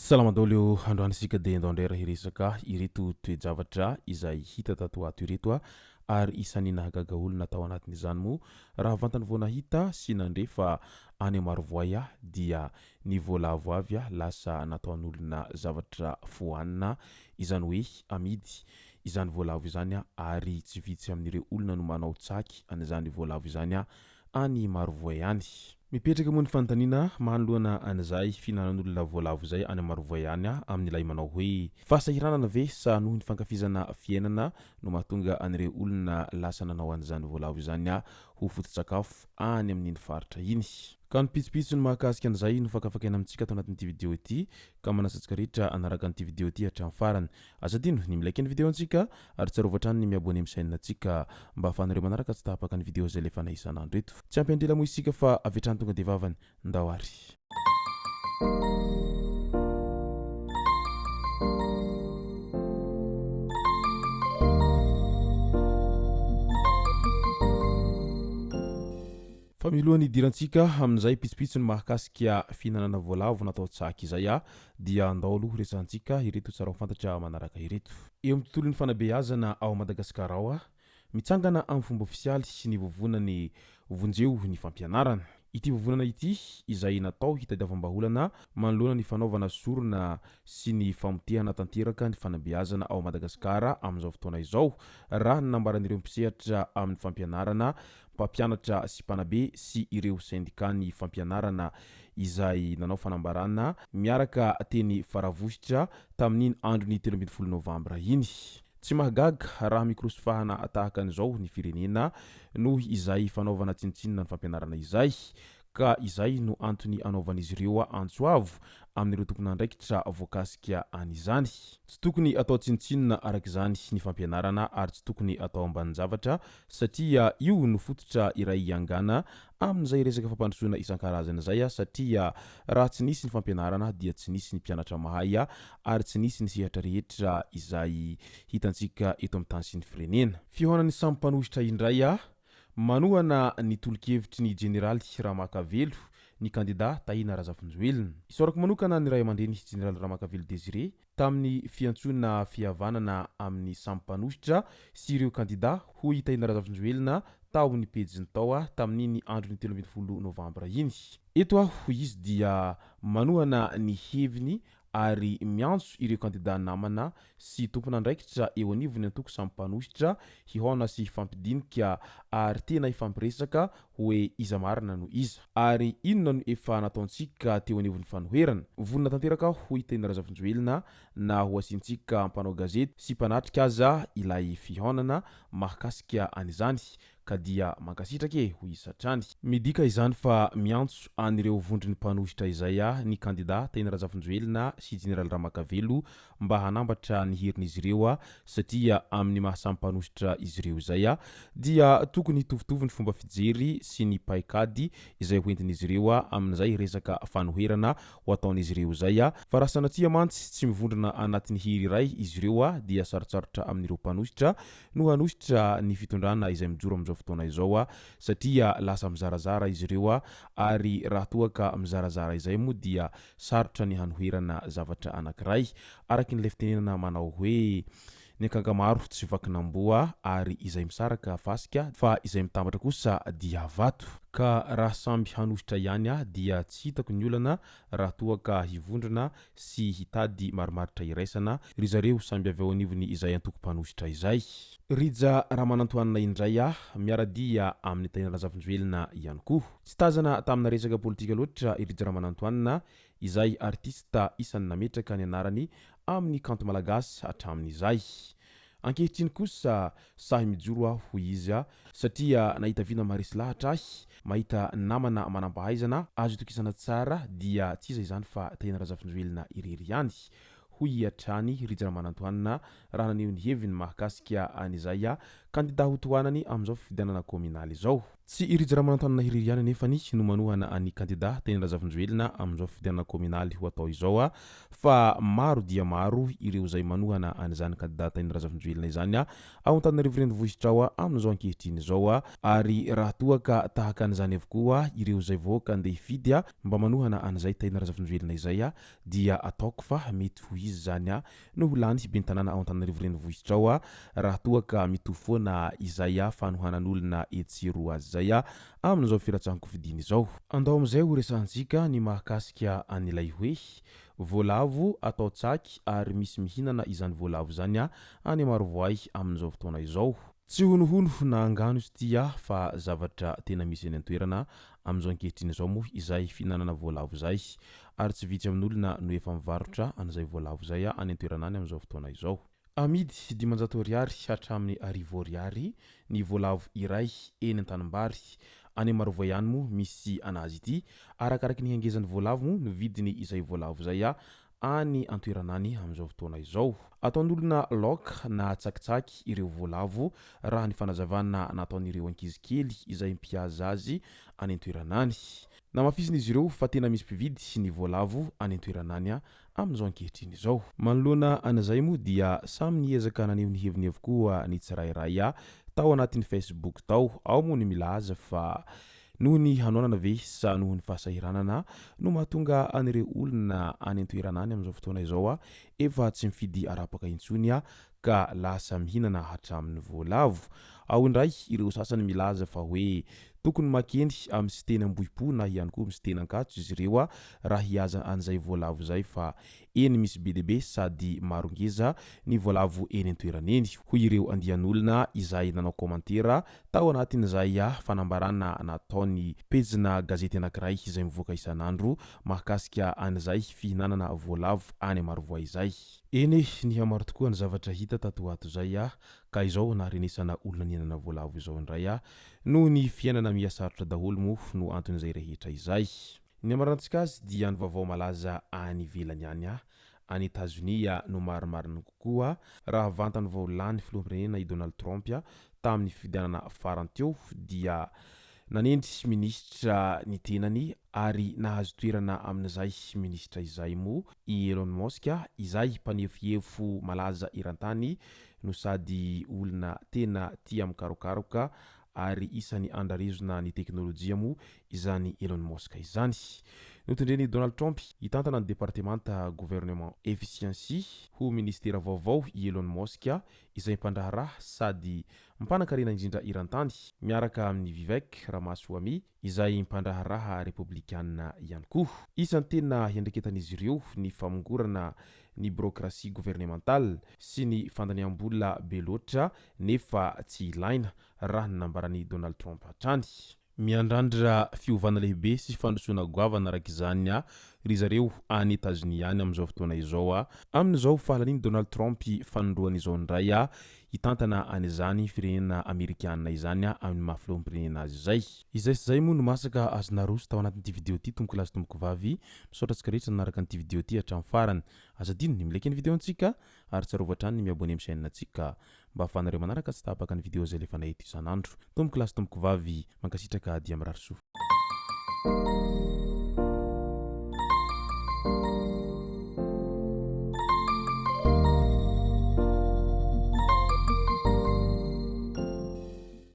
Salama daholo eo, androany isika dia andao indray raha hiresaka ireto toe-javatra izay hita tato ho ato ireto ary isan'ny nahagaga olona tao anatin'izany moa raha vantany vao nahita sy nandre fa any Marovoay dia ny voalavo avy lasa nataon'olona zavatra fohanina izany hoe amidy izany voalavo izany ary tsy vitsy amin'ireo olona no manao tsaky an'izany voalavo izany any Marovoay any. Mipetraka moa ny fanontaniana manoloana an'izay fihinanan'olona voalavo izay any Marovoay any amin'ilay manao hoe fahasahiranana ve sa noho ny fankafizana fiainana no mahatonga an'ireo olona lasa nanao an'izany voalavo izany ho foto-tsakafo any amin'iny faritra iny. Ka ny pitsopitsony mahakasika an'izay no fakafakaina amintsika ato anatin'ity video ity ka manasa antsika rehetra hanaraka an'ity video ity hatramin'ny farany. Aza adino ny mi-like ny video antsika ary tsarovy hatrany ny mi-abonner amin'ny chaîne antsika mba ahafahanareo manaraka tsy tapaka ny video izay alefanay isan'andro eto. Tsy ampy andrela moa isika fa avy hatrany tonga dia vavany. Ndao ary. Fa milohan'ny hidirantsika amin'izay pitsopitsony mahakasika fihinanana voalavo natao tsaky izay dia andao aloha horesahantsika ireto tsara ho fantatra manaraka ireto. Eo amin'ny tontolon'ny fanabeazana ao Madagasikara ao, mitsangana amin'ny fomba ofisialy ny vovonan'ny Vonjeo ny fampianarana. Ity vovonana ity izay natao hitadiavam-bahaolana manoloana ny fanaovana sorona sy ny famotehana tanteraka ny fanabeazana ao Madagasikara amin'izao fotoana izao, raha ny nambaran'ireo mpisehatra amin'ny fampianarana mpampianatra sy mpanabe sy ireo sendikan'ny fampianarana izay nanao fanambarana miaraka teny Faravohitra tamin'iny andron'ny 13 novambra iny. Tsy mahagaga raha mikorosofahana tahaka an'izao ny firenena noho izay fanaovana tsinontsinona ny fampianarana izay ka izay no antony anaovan'izy ireo antso avo amin'ireo tompon'andraikitra voakasika an'izany. Tsy tokony atao tsinontsinona araka izany ny fampianarana ary tsy tokony atao ambanin-javatra satria io no fototra iray hiangana amin'izay resaka fampandrosoana isan-karazany izay satria raha tsy nisy ny fampianarana dia tsy nisy ny mpianatra mahay ary tsy nisy ny sehatra rehetra izay hitantsika eto amin'ny tany sy ny firenena. Fihaonan'ny samy mpanohitra indray Manohana ny tolo-kevitry ny Jeneraly Ramakavelo ny kandidà Tahina Razafinjoelina. Isaorako manokana ny ray aman-dreny Jeneraly Ramakavelo Désiré tamin'ny fiantsoana fihavanana amin'ny samy mpanohitra sy ireo kandidà, hoy i Tahina Razafinjoelina tao amin'ny pejiny tao tamin'iny andron'ny 13 novambra iny. Eto aho, hoy izy, dia manohana ny heviny ary miantso ireo kandidà namana sy tompon'andraikitra eo anivon'ny antoko samy mpanohitra hihaona sy hifampidinika ary tena hifampiresaka hoe iza marina no iza ary inona no efa nataontsika teo anivon'ny fanoherana. Vonona tanteraka aho hoy Teny Razafinjoelina na ho asiantsika mpanao gazety sy mpanatrika aza ilay fihaonana mahakasika an'izany ka dia mankasitraka e, hoy izy hatrany. Midika izany fa miantso an'ireo vondron'ny mpanohitra izay ny kandida Tahina Razafinjoelina sy Jeneraly Ramakavelo mba hanambatra ny herin'izy ireo satria amin'ny maha samy mpanohitra izy ireo izay dia tokony hitovitovy ny fomba fijery sy ny paikady izay hoentin'izy ireo amin'izay resaka fanoherana ho ataon'izy ireo izay fa raha sanatria mantsy tsy mivondrona anatin'ny hery iray izy ireo dia sarotsarotra amin'ireo mpanohitra no hanohitra ny fitondrana izay mijoro amin'izao fotoana izao satria lasa mizarazara izy ireo ary raha toa ka mizarazara izay moa dia sarotra ny hanoherana zavatra anankiray araky ny ilay fitenenana manao hoe ny akanga maro tsy vakin'amboa ary izay misaraka fasika fa izay mitambatra kosa dia vato. Ka raha samby hanohitra ihany dia tsy hitako ny olana raha toa ka hivondrona sy hitady marimaritra iraisana ry zareo samby avy ao anivon'ny izay antoko mpanohitra izay. Rija Ramanantoanina indray aho miara-dia amin'i Tahina Razafinjoelina ihany koa. Tsy tazana tamina resaka politika loatra i Rija Ramanantoanina izay artista isan'ny nametraka ny anarany amin'ny kanto malagasy hatramin'izay. Ankehitriny kosa sahy mijoro aho hoy izy satria nahita vina maharesy lahatra ahy, mahita namana manampahaizana azo itokisana tsara dia tsy iza izany fa Tahina Razafinjoelina irery ihany hoy hatrany Rija Ramanantoanina raha naneho ny heviny mahakasika an'izay kandida hotohanany amin'izao fifidianana kaominaly izao. Tsy i Rija Ramanantanana irery ihany anefa ny no manohana an'ny kandida Tahina Razafinjoelina amin'izao fifidianana kaominaly ho atao izao fa maro dia maro ireo izay manohana an'izany kandida Tahina Razafinjoelina izany ao Antananarivo Renivohitra ao amin'izao ankehitriny izao ary raha toa ka tahaka an'izany avokoa ireo izay vahoaka andeha hifidy mba manohana an'izay Tahina Razafinjoelina izay dia ataoko fa mety ho izy izany no ho lany ben'ny tanàna ao Antananarivo Renivohitra ao raha toa ka mitovy foana izay fanohanan'olona etsy sy eroa azy izay amin'izao firatsahan-kofidina izao. Andao amin'izay ho resahantsika ny mahakasika an'ilay hoe voalavo atao tsaky ary misy mihinana izany voalavo izany any Marovoay amin'izao fotoana izao. Tsy honohono na angano izy ity fa zavatra tena misy eny an-toerana amin'izao ankehitriny izao moa izay fihinanana voalavo izay ary tsy vitsy amin'olona no efa mivarotra an'izay voalavo izay any an-toerana any amin'izao fotoana izao. Amidy 500 ariary hatramin'ny 1000 ariary ny voalavo iray eny an-tanimbary. Any Marovoay any moa misy anazy ity. Arakaraky ny hangezan'ny voalavo moa no vidiny izay voalavo izay any an-toerana any amin'izao fotoana izao. Ataon'olona laoka na tsakitsaky ireo voalavo raha ny fanazavana nataon'ireo ankizy kely izay mpihaza azy any an-toerana any. Namafisin'izy ireo fa tena misy mpividy ny voalavo any an-toerana any amin'izao ankehitriny izao. Manoloana an'izay moa dia samy niezaka naneho ny heviny avokoa ny tsirairay tao anatin'ny Facebook tao. Ao moa ny milaza fa noho ny hanoanana ve sa noho ny fahasahiranana no mahatonga an'ireo olona any an-toerana any amin'izao fotoana izao efa tsy mifidy arapaka intsony ka lasa mihinana hatramin'ny voalavo. Ao indray ireo sasany milaza fa hoe tokony makeny amin'ny siteny Ambohipo na ihany koa amin'ny siteny Ankatso izy ireo raha hihaza an'izay voalavo izay fa eny misy be dia be sady maro ngeza ny voalavo eny an-toerana eny, hoy ireo andian'olona izay nanao kaomantera tao anatin'izay fanambarana nataon'ny pejina gazety anankiray izay mivoaka isan'andro mahakasika an'izay fihinanana voalavo any Marovoay izay. Eny e, nihamaro tokoa ny zavatra hita tato ho ato izay ah, ka izao naharenesana olona nihinana voalavo izao indray ah, noho ny fiainana miha sarotra daholo moa no anton'izay rehetra izay. Ny hamarantsika azy dia ny vaovao malaza any ivelany any ah, any Etazonia no marimarina kokoa, raha vantany vao lany filoham-pirenena i Donald Trump tamin'ny fifidianana farany teo dia nanendry minisitra ny tenany ary nahazo toerana amin'izay minisitra izay moa i Elon Musk izay mpanefohefo malaza eran-tany no sady olona tena tia mikarokaroka ary isan'ny andrarezina ny teknolojia moa izany Elon Musk izany. Notendren'i Donald Trump hitantana ny departemanta Government Efficiency ho minisitera vaovao i Elon Musk izay mpandraharaha sady mpanankarena indrindra eran-tany miaraka amin'i Vivek Ramaswamy izay mpandraharaha Repoblikanina ihany koa. Isan'ny tena hiandraiketan'izy ireo ny famongorana ny birokrasia governemantale sy ny fandaniam-bola be loatra nefa tsy ilaina, raha ny nambaran'i Donald Trump hatrany. Miandrandra fiovana lehibe sy fandrosoana goavana araka izany ry zareo any Etazonia any amin'izao fotoana izao. Amin'izao fahalanian'i Donald Trump fanindroany izao indray hitantana an'izany firenena amerikana izany amin'ny maha filoham-pirenena azy izay. Izay sy izay moa no masaka azo naroso tao anatin'ity video ity tompokolahy sy tompokovavy. Misaotra antsika rehetra nanaraka an'ity video ity hatramin'ny farany. Aza adino ny mi-like ny video-ntsika ary tsarovy hatrany ny mi-abonner amin'ny chaîne-ntsika mba ahafahanareo manaraka tsy tapaka ny video izay alefanay eto isan'andro. Tompokolahy sy tompokovavy, mankasitraka dia mirary soa.